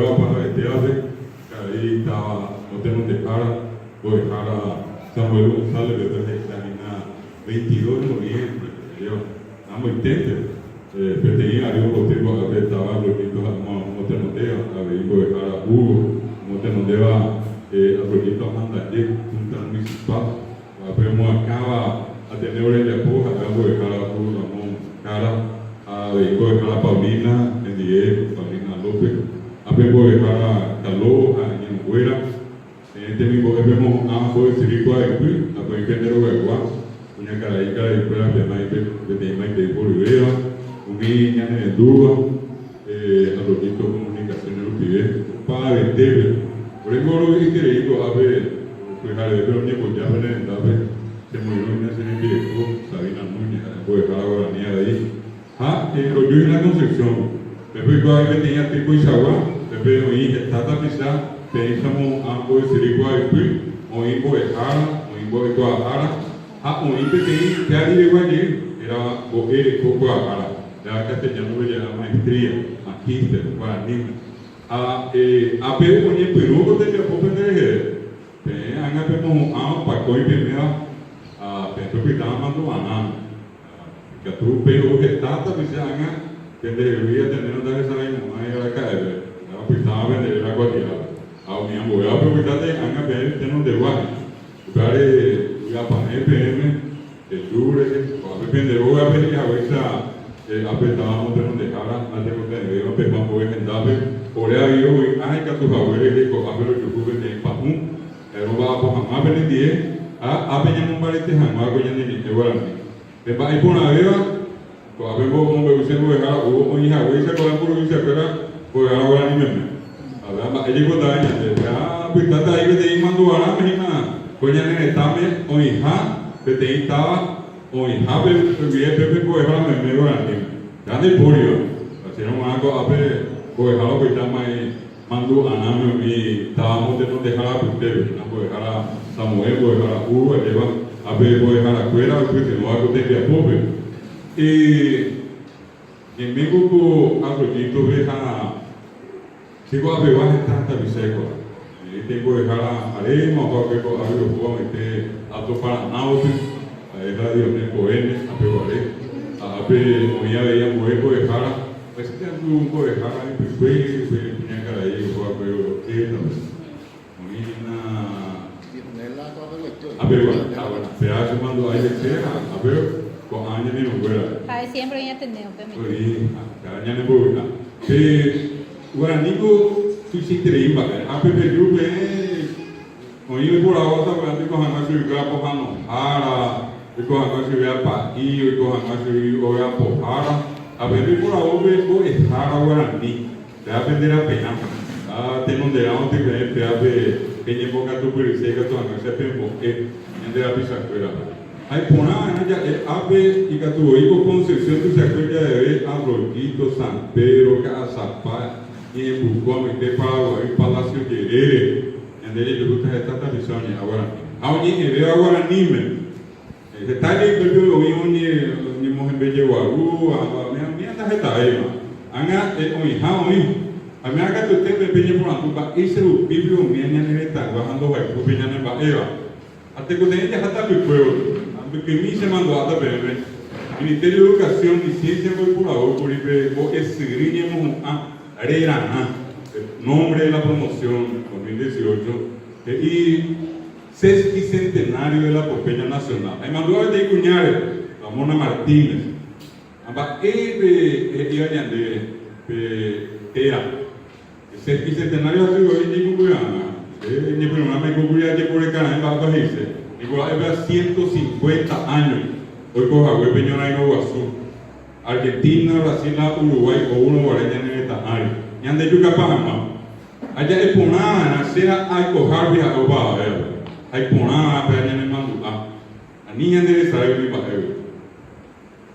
Upéva opavavetévape, karai táva motenondehára, mbo'ehára Samuel González-pe pehecha hína 22 de noviembre, ajéva, amoiténte, peteĩ ary omboty ko'ápe táva Arroyito ha'e omotenondéva, avei mbo'ehára Hugo omotenondéva Arroyito amandaje, Junta Municipal, ko'ápe omoakãva Ateneo rembiapo ha'éva mbo'ehára Hugo Ramón Jara ha avei mbo'ehára Paulina hendive, Paulina López, ápe mbo'ehára Kalo ha iñirũnguéra. Peẽ temimbo'e pemohu'ã mbo'esyry kuaaypy ha peẽ pende rogaygua, kuñakarai karaikuéra pemái peteĩ maitei poryvéva, umi ñanerendúva Arroyito Comunicaciones rupive opavavetépe. Ore mborovy'aiterei ko'ápe pyharevépe oñemboja pene rendápe chemoirũ hína che rembireko Sabina Núñez ha'e mbo'ehára guarani avei. Ha roju hína Concepción. Pépe oiko avei peteĩ aty koichagua, pépe oĩ heta tapicha peẽicha mo'ã mbo'esyry kuaaypy, oĩ mbo'ehára, oĩ mbo'ekuaahára, ha oĩ peteĩ py'ariregua jey, hérava mbo'e reko kuaahára, péva castellano-pe ja'éva maestría, magíster, guaraníme. Ha ápe oñepyrũ ko tembiapo pende reheve, peẽ ág̃a pemohu'ãva pakõi peméva ha peẽ pepytáva mandu'arãme. Ikatu upéi ou heta tapicha ág̃a pendehegui Ateneo ndahesaraimo'ãi araka'eve, opytáva pende réra kuatiápe. Ha umi ambuévape opytáta hi'ág̃a peẽ tenondegua hína. Upévare vy'apavẽ peẽme peju rehe, ko'ápe pende rógape he'i haguéicha ápe táva motenondehára natekotevẽvéima peho ambue hendápe, ore avei rovy'a ikatu hague rehe ko'ápe rojuhu peteĩ pa'ũ Romba'apo hag̃ua penendie ha ápe ñamombarete hag̃ua ko ñane ñe'ẽ guarani. Pe mba'e iporãvéva, ko'ápe omombe'u che mbo'ehára ou oĩ haguéicha ko'ã mburuvichakuéra mbo'ehára guarani meme. Ha péva mba'e jaipotave ñande, péva apytáta avei peteĩ mandu'arãme hína ko ñane retãme oĩha peteĩ táva oĩhápe guive pépe mbo'ehára meme guaraníme. Péva ndaipóriva. Ha chérõ g̃uarã ko'ápe mbo'ehára opyta Mandu'arãme umi táva motenondehára apytépe, hína mbo'ehára Samuel, mbo'ehára Hugo, ajépa, ha pe mbo'eharakuéra oipytyvõva ko tembiapópe. Ñaiméko ko Arroyito-pe ha che ko'apegua heta tapicha aikuaa. Ñaĩte mbo'ehára aréma opa upe ko'águi ohóva oĩte Alto Paraná gotyo, ha'e Radio Nepo N apeguare, ha ápe oĩ avei ambue mbo'ehára. Mba'éicha mbo'ehára ypykue upe kuñakarai oho'akue orquesta-pe? Oĩ hína apegua. Péva che mandu'a hese ha ápe ko'ã ñane irũnguéra. Ha'e siempre oĩ Ateneo-pe mitã. Oĩ ha káda ñanembovy'a. Pe guaraníko tuichaiterei mba'e. Ápe peju peẽ oĩ oiporavo sapy'ánte oiko hag̃ua chuguikuéra pohãnohára, oiko hag̃ua chuguikuéra pa'i, oiko hag̃ua chugui ogapohára. Ha peẽ peiporavo pe mbo'ehára guarani, péva pende raperã. Ha tenonderã oty peẽ péva pe peñembokatupyryse ikatu hag̃uáicha pembo'e ñande rapichakuérape. Ha iporã va'erã ja'e ápe ikatu voi ko Concepción tuichakue javeve Arroyito, San Pedro, Ka'asapa, Ñe'ẽmbuku amoite Paraguay Palacio jerére ñande jajuhúta heta tapicha oñe'ã guarani. Ha oñe'ẽvéva guaraníme. Heta jeypépe oĩ oñemohembejeguaru ha umíva ndahetavéima. Ág̃a oĩha oĩ. Ha umíva katuete pe peñeporandu mba'éicha rupípe umíva ñane retãygua ha ndohayhúpe ñane mba'éva. Ha tekotevẽ jaháta pykuévo. Ha mbykymi che mandu'áta peẽme, Ministerio de Educación y Ciencia oiporavókuri pe mbo'esyry ñemohu'ã rerarã, nombre de la promoción 2018, he'i, Sesquicentenario de la Epopeya Nacional. Ha imandu'a peteĩ kuñáre, Ramona Martínez. Ha mba'e pe he'íva ñandéve pe téra? Pe sesquicentenario hasy voi ñeikũmby'arã. Che ñepyrũrãme aikókuri ajeporekara'ẽ mba'épa he'ise. Niko ha'e pe 150 áño oiko hague pe ñorairõ guasu. Argentina, Brasil ha Uruguay oúrõ guare ñane retã ári. Ñande jukapa hag̃ua. Ha ja'e porã va'erã che ha aikohárupi ha'e opavavévape, ha iporã va'erã péva ñanemandu'a, ani ñande resarái umi mba'égui.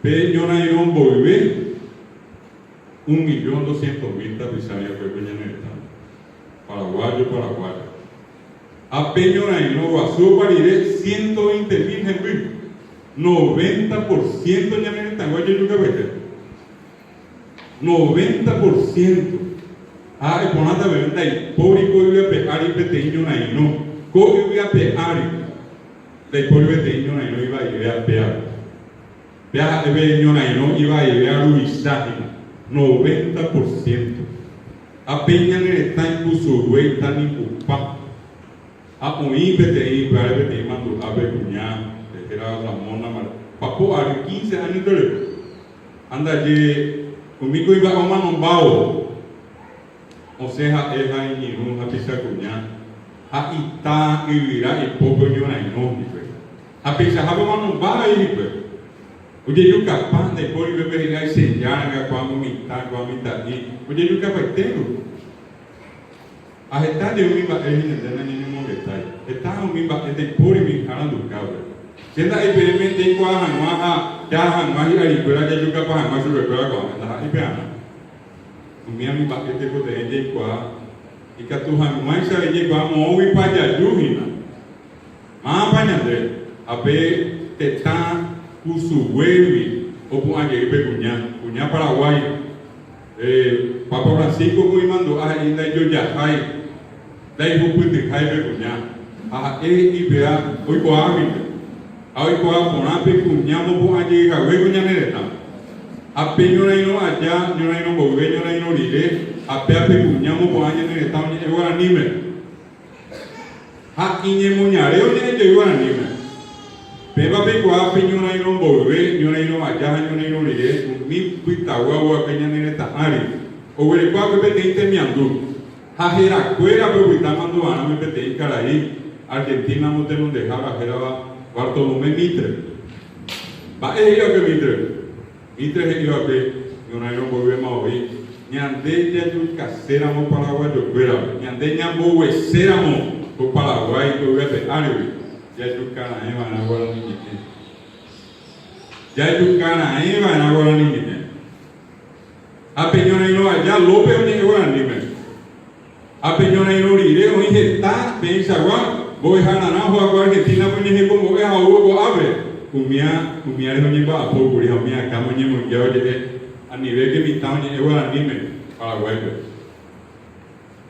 Pe ñorairõ mboyve un millón doscientos mil tapicha oĩva'ekue ko ñane retãme, paraguayo, paraguaya. Ha pe ñorairõ guasu opa rire ciento veinte mil hemby, noventa por ciento ñane retãygua ojejukapaite. Noventa por ciento. Ha iporãta peve ndaipóri ko yvy ape ári peteĩ ñorairõ. Ko yvy ape ári ndaipóri peteĩ ñorairõ ivaivéva péape. Péa ha'e pe ñorairõ ivaivéva ruvicha hína, noventa por ciento. Ha pe ñane retã ikusugue itanimbupa. Ha oĩ peteĩ pyhare peteĩ mandu'ápe kuña hérava Ramona Mar papo ary quince áño ndereko. Ha ndaje umi kuimba'e omanombávo, osẽ ha'e ha iñirũ hapicha kuña ha ita yvyra ipópe oñorairõ hikuái. Ha peichahápe omanomba avei hikuái. Ojejukapa, ndaipóri upépe he'i aichejáranga ko'ã mitã, ko'ã mitã'i, ojejukapaiténgo. Ha heta jey umi mba'e he'i ñande nañañomongetái. Heta umi mba'e ndaipóri umi arandukápe. Che nda'éi peẽme jaikuaa hag̃ua ha jaha hag̃ua hi'arikuéra jajukapa hag̃ua chupekuéra ko'ág̃a, ndaha'éi pearã. Umi umi mba'e tekotevẽ jaikuaa ikatu hag̃uáicha avei jaikuaa moõguipa jaju hína. Mávapa ñande? Ha pe tetã kusuguégui opu'ã jey pe kuña, kuña Paraguái. Papa Francisco ku imandu'a he'i ndaijojahái, ndaihupytyhái pe kuña, ha ha'e he'i péva oikuaáguinte, ha oikuaa porã pe kuña omopu'ã jey hague ko ñane retã. Ha pe ñorairõ aja, ñorairõ mboyve, ñorairõ rire, ha péva pe kuña omopu'ã ñane retã oñe'ẽ guaraníme. Ha iñemoñare oñe'ẽ jey guaraníme. Péva peikuaa pe ñorairõ mboyve, ñorairõ aja ha ñorairõ rire umi pytagua oguapy ñane retã ári, oguereko va'ekue peteĩ temiandu, ha herakuérape opyta mandu'arãme peteĩ karai Argentina motenondehára hérava Bartolomé Mitre. Mba'e he'i va'ekue Mitre? Mitre he'i va'ekue ñorairõ mboyvéma voi, Ñande jajukaséramo paraguayokuérape, ñande ñambogueséramo ko Paraguái ko yvy ape árigui, Jajuka raẽ va'erã guarani ñe'ẽ. Jajuka raẽ va'erã guarani ñe'ẽ. Ha pe ñorairõ aja López oñe'ẽ guaraníme. Ha pe ñorairõ rire oĩ heta peẽichagua mbo'ehararã ohoakue Argentina-pe oñehekombo'e ha oúvo ko'ápe. Umía, umía rehe oñemba'apo kuri ha umi akãme oñemoinge oje'e anivéke mitã oñe'ẽ guaraníme Paraguáipe.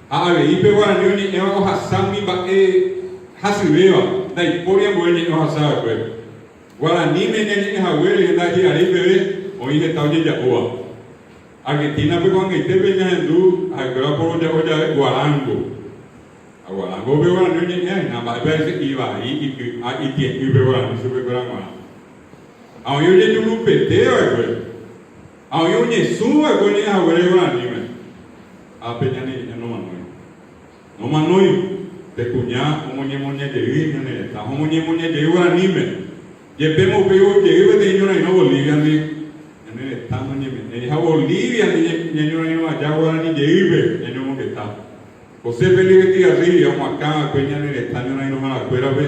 Ha avei pe guarani oñe'ẽva ohasa umi mba'e hasyvéva, ndaipóri ambue ñe'ẽ ohasa va'ekue. Guaraníme ñañe'ẽ hague rehe ndahi'aréi peve oĩ heta ojeja'óva. Argentina-pe ko'ag̃aitépe ñahendu ha'ekuéra oporoja'o jave guarango. Ha guarango pe guarani oñe'ẽ aína, mba'épa he'ise ivai, iky'a, itie'ỹ pe guarani chupekuéra g̃uarã. Ha oĩ ojejurupete va'ekue. Ha oĩ oñesũ va'ekue oñe'ẽ haguére guaraníme. Ha pe ñane ñe'ẽ nomanói. Nomanói, pe kuña omoñemoña jey ñane retã, omoñemoña jey guaraníme. Jepémo upéi ou jey peteĩ ñorairõ Bolivia-ndi, ñane retã noñeme'ẽi. Ha Bolivia-ndi ñañorairõ aja guarani jeýpe ñañomongeta. José Félix Estigarribia omoakã va'ekue ñane retã ñorairõharakuérape,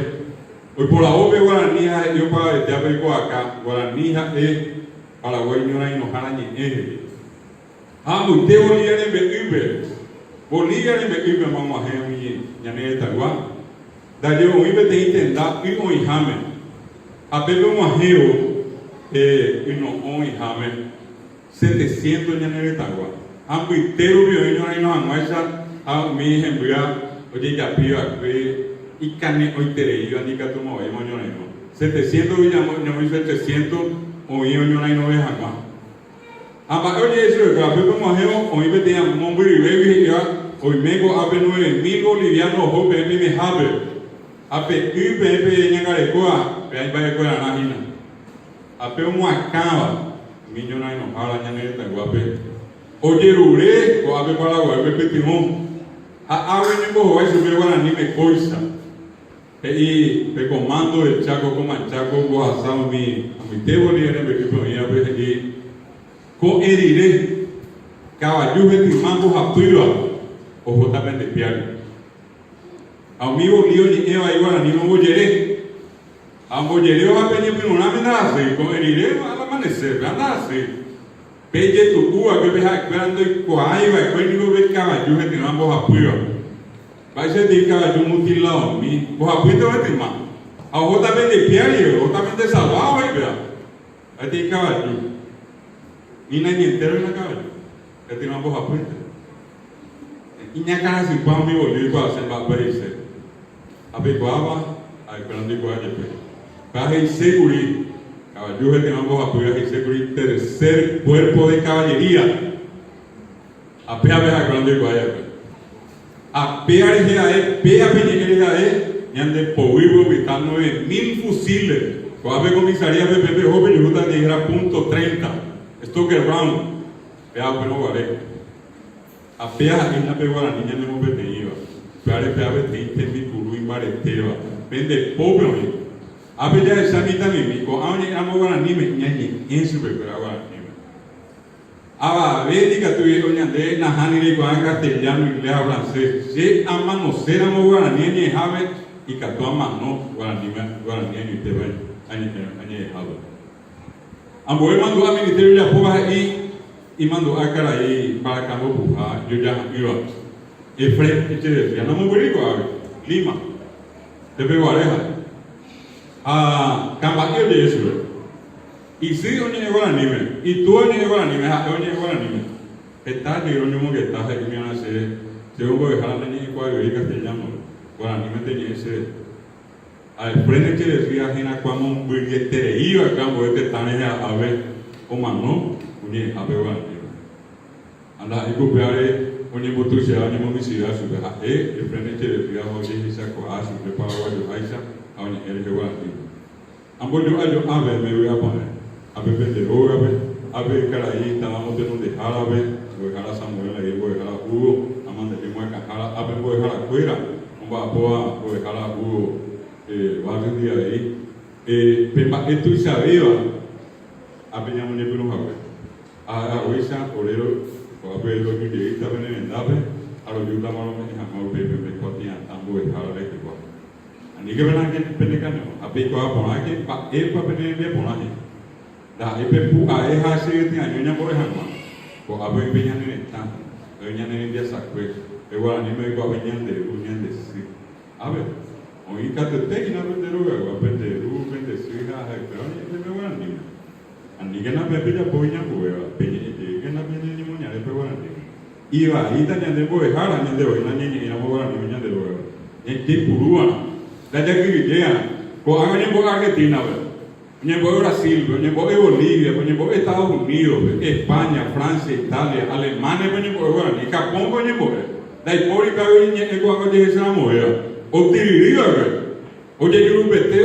oiporavo pe guarani ha he'i opavavetéape oiko'aka, guarani ha'e Paraguái ñorairõhára ñe'ẽ he'i. Ha amboyke Bolivia rembe'ýpe, Bolivia rembe'ýpe omag̃uahẽ umi ñane retãygua, ndaje oĩ peteĩ tenda y oĩháme, ha pépe og̃uahẽvo pe yno'õ oĩháme setecientos ñane retãygua. Ha mbyte rupi oĩ ñorairõ hag̃uáicha ha umi hembýva ojejapi va'ekue ikane'õitereíva ndikatumo'ãvéima oñorairõ. Setecientos-gui ñamoĩ setecientos oĩ oñorairõve hag̃ua. Ha mba'e oje'e chupekuéra, Pépe og̃uahẽvo oĩ peteĩ mombyryvégui he'íva, Oime ko'ápe 9000 boliviano oho peẽ peimehápe, ha pe y peẽ peñangarekóva péva imba'ekuerarã hína. Ha pe omoakãva umi ñorairõhára ñane retãyguápe ojerure ko'ápe Paraguaýpe pytyvõ, ha águi oñembohovái chupe guaraníme kóicha. He'i pe comando del Chaco Comanchaco ombohasa umi amoite Bolivia rembe'ýpe oĩvape he'i ko'ẽ rire kavaju hetyma mbohapýva ohóta pende piári. Ha umi bolí oñe'ẽ vai guaraníme ombojere. Ha ombojeréva pe ñepyrũrãme ndahasýi, ko'ẽ rire al amanecer-pe ha ndahasýi. Pe ijetu'u va'ekue pe ha'ekuéra ndoikuaái va'ekue niko pe kavaju hetyma mbohapýva. Mba'éicha peteĩ kavaju mutiladomi, mbohapýnte ohetyma, ha ohóta pende piári, ohóta pende salvávo he'i péva. Peteĩ kavaju, ni nañentéroi la kavaju, hetyma mbohapýnte. Iñakãrasypa umi voli oikuaase mba'épa he'ise. Ha peikuaápa, ha'ekuéra ndoikuaa jepe. Péva he'ise kuri, kavaju hetyma mbohapýva he'ise kuri tercer cuerpo de caballería. Ha pévape ha'ekuéra ndoikuaái va'ekue. Ha péva rehe ae, péva pe ñe'ẽ rehe ae, ñande poguýpe opyta 9000 fusiles. Ko'ápe comisaría-pe pe peho pejuhúta peteĩ punto 30, Stoker Brown, péva upérõ guare. Ha péa ha'e hína pe guarani ñanemopeteĩva, upévare péa peteĩ tembipuru imbaretéva, pende pópe oĩ. Ápe jahecha mitãmimi, ko'ã oñe'ẽramo guaraníme, ñañe'ẽ chupekuéra guaraníme. Avave ndikatúi oñande nahániri ko'ã castellano, inglés ha francés. Che amanoséramo guarani añe'ẽhápe, ikatu amano guaraníme, guarani añoitéva añe'ẽhápe. Ambue mandu'a ministerio ojapóva he'i imandu'a karai mbaraka mbopuha jojaha'ỹva, Efrén Echeverría, namombyry ko'águi, Lima, tepeguare ha'e. Ha kamba'e oje'e chupe. Isy oñe'ẽ guaraníme, itúa oñe'ẽ guaraníme, ha'e oñe'ẽ guaraníme. Heta jey roñomongeta he'ímiarã che, che ombo'ehára nañe'ẽkuaavei castellano-pe, guaranímente ñe'ẽ chéve. Ha Efrén Echeverría herakuã mombyryeterei va'ekue ambue tetã rehe'ahápe omano oñe'ẽhápe guaranípe. Ha ndaha'éi ko upévare oñembotuichave oñemomichĩvéva chupe. Ha'e, Efrén Echeverría ojehechakuaa chupe paraguayoháicha ha oñe'ẽ rehe guaranípe. Ambojo'ajo'a peẽme vy'apavẽ, ápe pende rógape, ápe karai táva motenondehárape, mbo'ehára Samuel avei mbo'ehára Hugo, amandaje moakãhára, ápe mbo'eharakuéra omba'apóva mbo'ehára Hugo Barrios ndive avei, pe mba'e tuichavéva ápe ñamoñepyrũ hague. Ha haguéicha ore ko'ápe roju jeýta pene rendápe ha rojútama rome'ẽ hag̃ua upéi pende kuatia'atã mbo'ehára rehegua. Aníke pene kane'õ ha peikuaa porãke mba'épa pene rembiaporã he'i. Ndaha'éi pe pu'ae ha che yty'año ñambo'e hag̃ua. Ko'ápe oĩ pe ñane retã, oĩ ñane rembiasakue, pe guaraníme oikuaave ñande ru, ñande sy. Ápe, oĩ katuete hína pende rogaygua, pende ru, pende sy ha ha'ekuéra oñe'ẽ peve guaraníme. Aníkena peẽ pejapo iñambuéva, peñe'ẽ jeýkena pene ñemoñare pe guaraníme. Ivaíta ñande mbo'ehára, ñande voi nañañe'ẽramo guaraníme ñande rógape. Ñaitepurúva'erã, ndajakyhyjé'arã. Ko'ág̃a oñembo'e Argentina-pe, oñembo'e Brasil-pe, oñembo'e Bolivia-pe, oñembo'e Estados Unidos-pe, España, Francia, Italia, Alemania-pe oñembo'e guarani, Japón-pe oñembo'e. Ndaipóri pe oñeñe'ẽ ko'ág̃a ojehecharamovéva. Otyryrýva'ekue, ojejurupete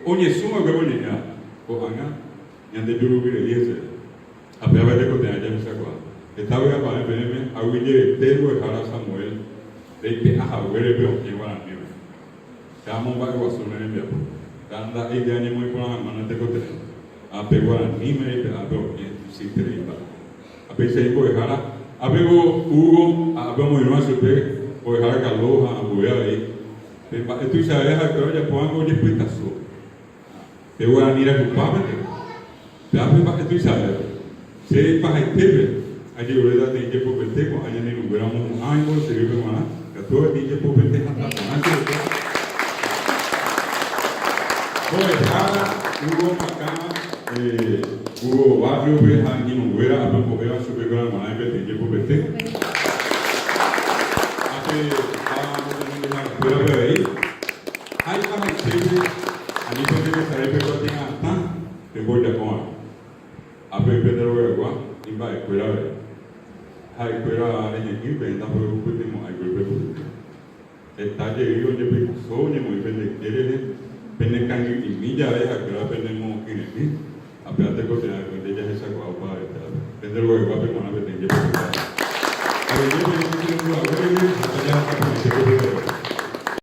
oñesũva'ekue ko ñe'ẽva. Ko'ág̃a ñande jurugyrei heseve. Ha péva tekotevẽ jahechakuaa. Heta vy'apavẽ peẽme aguyjevete mbo'ehára Samuel reipe'a haguére pe okẽ guaraníme. Che amomba'eguasu ne rembiapo. Che anda'éi nde añemoĩ porã hag̃ua ne tekotevẽ. Ha pe guaraníme reipe'a pe okẽ tuichaiterei mba'e. Ha péicha mbo'ehára, ápeko Hugo ha ápe omoirũva chupe mbo'ehára Caló ha ambue avei. Pe mba'e tuichave ha'ekuéra ojapóvango ojepytaso. Pe guarani rayhupápente, pe ápe mba'e tuichavéva. Che ipahaitépe ajeruréta peteĩ jepopete ko'ã ñane irũnguéra omohu'ã imbo'esyrýpe g̃uarã, katu peteĩ jepopete hatã porã chupekuéra. Mbo'ehára Hugo Makãva, Hugo Barrio-pe ha iñirũnguéra ápe ombo'éva chupekuéra g̃uarã peteĩ jepopete. Ápe ha motenondeharakuérape avei. Ha ipahaitépe, ani penderesarái pe kuatia'atã pemboja'óva. Ápe pende rogaygua imba'ekuéra avei. Ha'ekuéra rehe'ỹ peẽ ndapeguerohupitymo'ãikuri pe yvýpe. Heta jey ojepytaso oñemoĩ pende yke rehe, penekangy'imi jave ha'ekuéra penemokyre'ỹ, ha péva tekotevẽ va'ekue nde jahechakuaa opavave ápe. Pende rogayguápe g̃uarã peteĩ jepytaso. Avei pende.